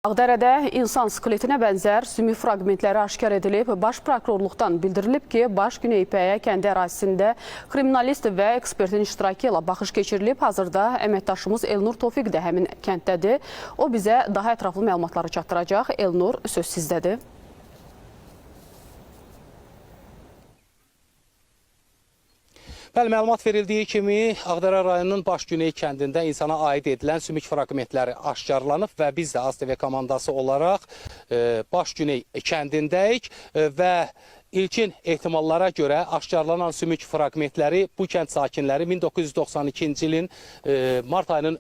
Ağdərədə insan skeletinə bənzər sümük fraqmentləri aşkar edilib. Baş prokurorluqdan bildirilib ki, Baş Güneypəyə kəndi ərazisində kriminalist və ekspertin iştirakı ilə baxış keçirilib. Hazırda əməkdaşımız Elnur Tofiq də həmin kənddədir. O bizə daha ətraflı məlumatları çatdıracaq. Elnur, söz sizdədir. Bəli, məlumat verildiyi kimi Ağdərə rayonunun Baş Güney kəndində insana aid edilən sümük fraqmentləri aşkarlanıb və biz də AzTV komandası olaraq Baş Güney kəndindəyik və ilkin ehtimallara görə aşkarlanan sümük fraqmentləri bu kənd sakinləri 1992-ci ilin mart ayının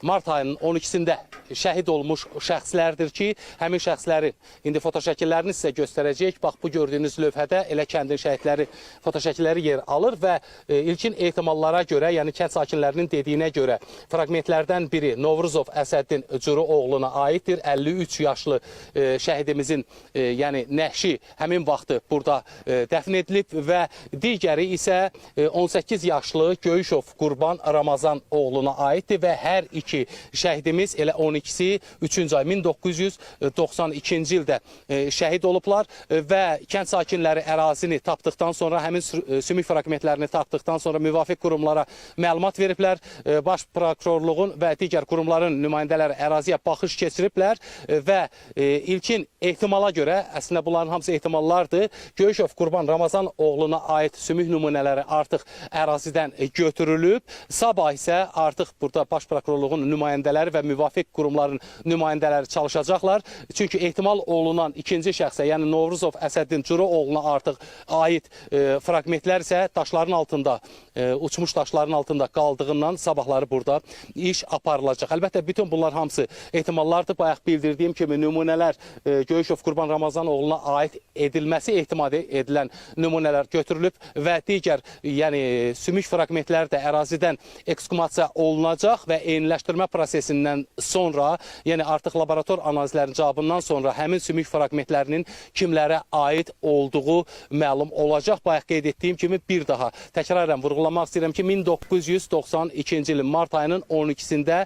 12-sində şəhid olmuş şəxslərdir ki, həmin şəxslərin indi fotoşəkillərini sizə göstərəcəyik. Bax, bu gördüyünüz lövhədə elə kəndin şəhidləri fotoşəkilləri yer alır və ilkin ehtimallara görə, yəni kənd sakinlərinin dediyinə görə fraqmentlərdən biri Novruzov Əsəddin Curu oğluna aiddir. 53 yaşlı şəhidimizin yəni nəşi həmin vaxtı burada dəfn edilib və digəri isə 18 yaşlı Göyüşov Qurban Ramazan oğluna aiddir və hər iki şəhidimiz elə 12-si 3-cü ay 1992-ci ildə şəhid olublar və kənd sakinləri ərazini tapdıqdan sonra, həmin sümük fraqmentlərini tapdıqdan sonra müvafiq qurumlara məlumat veriblər. Baş prokurorluğun və digər qurumların nümayəndələri əraziyə baxış keçiriblər və ilkin ehtimala görə, əslində bunların hamısı ehtimallardır, Göyüşov Qurban Ramazan oğluna aid sümük nümunələri artıq ərazidən götürülüb. Sabah isə artıq burada Baş prokurorluğun nümayəndələri və müvafiq qurumların nümayəndələri çalışacaqlar. Çünki ehtimal olunan ikinci şəxsə, yəni Novruzov Əsəddin Curu oğluna artıq aid fraqmentlər isə daşların altında, uçmuş daşların altında qaldığından sabahları burada iş aparılacaq. Əlbəttə, bütün bunlar hamısı ehtimallardır. Bayaq bildirdiyim kimi nümunələr Göyüşov Qurban Ramazan oğluna aid edilməsi ehtimal edilən nümunələr götürülüb və digər, yəni sümük fraqmentlər də ərazidən ekshumasiya olunacaq və eyniləşdirmə prosesindən sonra, yəni artıq laborator analizlərin cavabından sonra həmin sümük fraqmentlərinin kimlərə aid olduğu məlum olacaq. Bayaq qeyd etdiyim kimi bir daha təkrarən vurğulamaq istəyirəm ki, 1992-ci ilin mart ayının 12-sində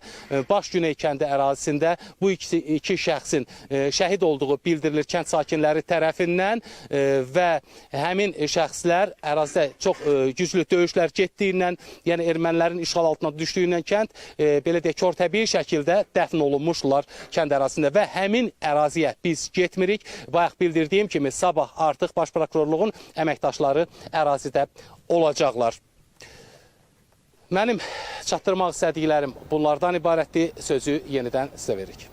Baş Güney kəndi ərazisində bu iki şəxsin şəhid olduğu bildirilir kənd sakinləri tərəfindən və həmin şəxslər ərazidə çox güclü döyüşlər getdiyindən, yəni ermənilərin işğal altına düşdüyündən kənd belə deyək, kor təbii şəkildə dəfn olunmuşlar kənd ərazisində və həmin əraziyə biz getmirik. Bayaq bildirdiyim kimi sabah artıq Baş prokurorluğun əməkdaşları ərazidə olacaqlar. Mənim çatdırmaq istədiklərim bunlardan ibarətdir. Sözü yenidən sizə veririk.